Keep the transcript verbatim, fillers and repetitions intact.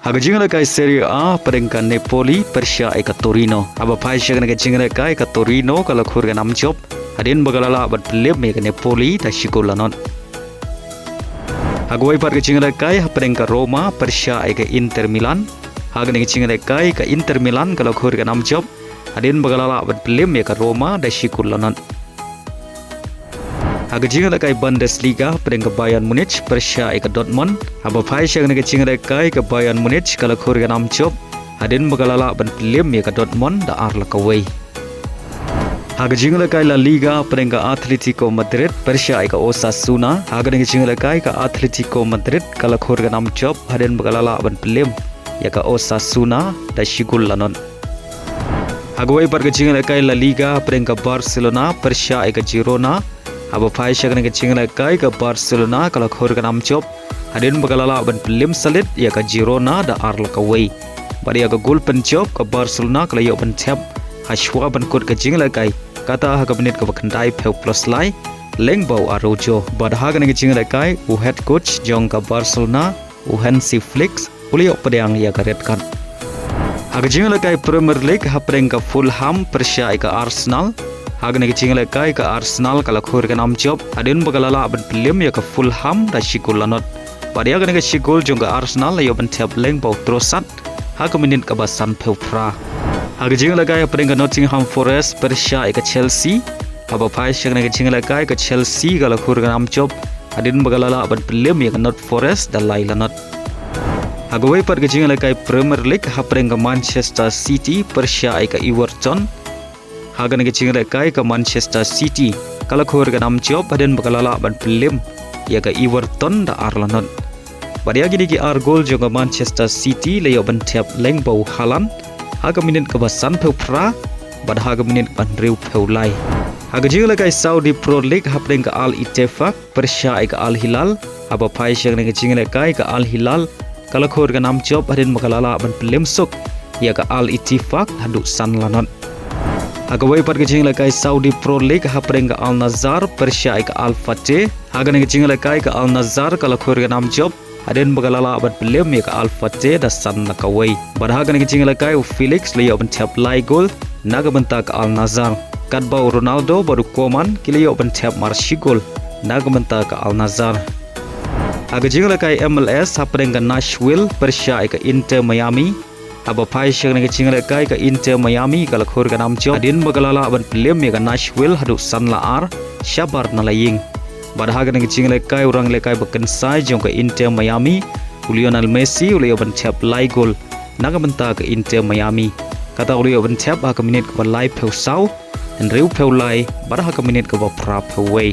Ha ka jingïalehkai Serie A, hapdeng ka Napoli pyrshah ïa ka Torino. Haba phai sha kane ka jingïalehkai, ka Torino ka la khur ka nam jop hadien ba ka la lah ban pynliem ïa ka Napoli da shi gol la nod. Ha kawei pat ka jingïalehkai, hapdeng ka Roma pyrshah ïa ka Inter Milan. Ha kane ka jingïalehkai, ka Inter Milan ka la khur ka nam jop hadien ba ka la lah ban pynliem ïa ka Roma da shi gol la nod. Ha ka jingïalehkai Bundesliga, hapdeng ka Bayern Munich pyrshah ïa ka Dortmund. Haba phai sha kane ka jingïalehkai, ka Bayern Munich ka la khur ka nam jop hadien ba ka la lah ban pynliem ïa ka Dortmund da ar la kawei. Ha ka jingïalehkai La Liga, hapdeng ka Atletico Madrid pyrshah ïa ka Osasuna. Ha kane ka jingïalehkai, ka Atletico Madrid ka la khur ka nam jop hadien ba ka la lah ban pynliem ïa ka Osasuna da shi gol la nod. Ha kawei pat ka jingïalehkai La Liga, hapdeng ka Barcelona pyrshah ïa ka Girona. Haba phai sha kane ka jingïalehkai, ka Barcelona ka la khur ka nam jop hadien ba ka la lah ban pynliem salit ïa ka Girona da ar la kawei. Bad ïa ka gol pynjop, ka Barcelona ka la ïoh ban thep ha shuwa ban kut ka jingïalehkai, kata ha ka minit kaba khyndai phew plus lai, lyngba u Araujo. Bad ha kane ka jingïalehkai, u head coach jong ka Barcelona, u Hansi Flick, u la ïoh pdiang ïa ka red card. Ha ka jingïalehkai Premier League, hapdeng ka Fulham pyrshah ïa ka Arsenal. Ha kane ka jingïalehkai, ka Arsenal ka la khur ka nam jop hadien ba ka la lah ban pynliem ïa ka Fulham da shi gol la nod. Bad ïa kane ka shi gol jong ka Arsenal la ïoh ban thep lyngba u Trossard ha ka minit kaba san phew phra. Ha ka jingïalehkai, hapdeng ka Nottingham Forest pyrshah ïa ka Chelsea. Haba phai sha kane ka jingïalehkai, ka Chelsea ka la khur ka nam jop hadien ba ka la lah ban pynliem ïa ka Nottingham Forest da lai la nod. Ha kawei pat ka jingïalehkai Premier League, hapdeng ka Manchester City pyrshah ïa ka Everton. Ha kane ka jingïalehkai, ka Manchester City ka la khur ka nam jop hadien ba ka la lah ban pynliem ïa ka Everton da ar la nod. Bad ïa kine ki ar gol jong ka Manchester City la ïoh ban thep lyngba u Haaland ha ka minit kaba san phew phra bad ha ka minit kaba hynriew phew lai. Ha ka jingïalehkai Saudi Pro League, hapdeng ka Al Ittefaq pyrshah ïa ka Al Hilal. Haba phai sha kane ka jingïalehkai, ka Al Hilal ka la khur ka nam jop hadien ba ka la lah ban pynliem suk ïa ka Al Ittefaq haduh san la nod. Ha kawei pat ka jingïalehkai Saudi Pro League, hapdeng ka Al Nassr pyrshah ïa ka Al Fateh. Ha kane ka jingïalehkai, ka Al Nassr ka la khur ka nam jop hadien ba ka la lah ban pynliem ïa ka Al Fateh da san la kawei. Bad ha kane ka jingïalehkai, u Felix la ïoh ban thep lai gol na ka bynta ka Al Nassr, katba u Ronaldo bad u Koeman ki la ïoh ban thep mar shi gol na ka bynta ka Al Nassr. Ha ka jingïalehkai M L S, hapdeng ka Nashville pyrshah ïa ka Inter Miami. Haba phai sha kane ka jingïalehkai, ka Inter Miami ka la khur ka nam jop hadien ba ka la lah ban pynliem ïa ka Nashville haduh san la ar shabar na la ïing. Bad ha kane ka jingïalehkai, u rangïalehkai ba kynsai jong ka Inter Miami, u Lionel Messi, u la ïoh ban thep lai gol na ka bynta ka Inter Miami. Kata u la ïoh ban thep ha ka minit kaba lai phew saw, hynriew phew lai bad ha ka minit kaba phra phew wei.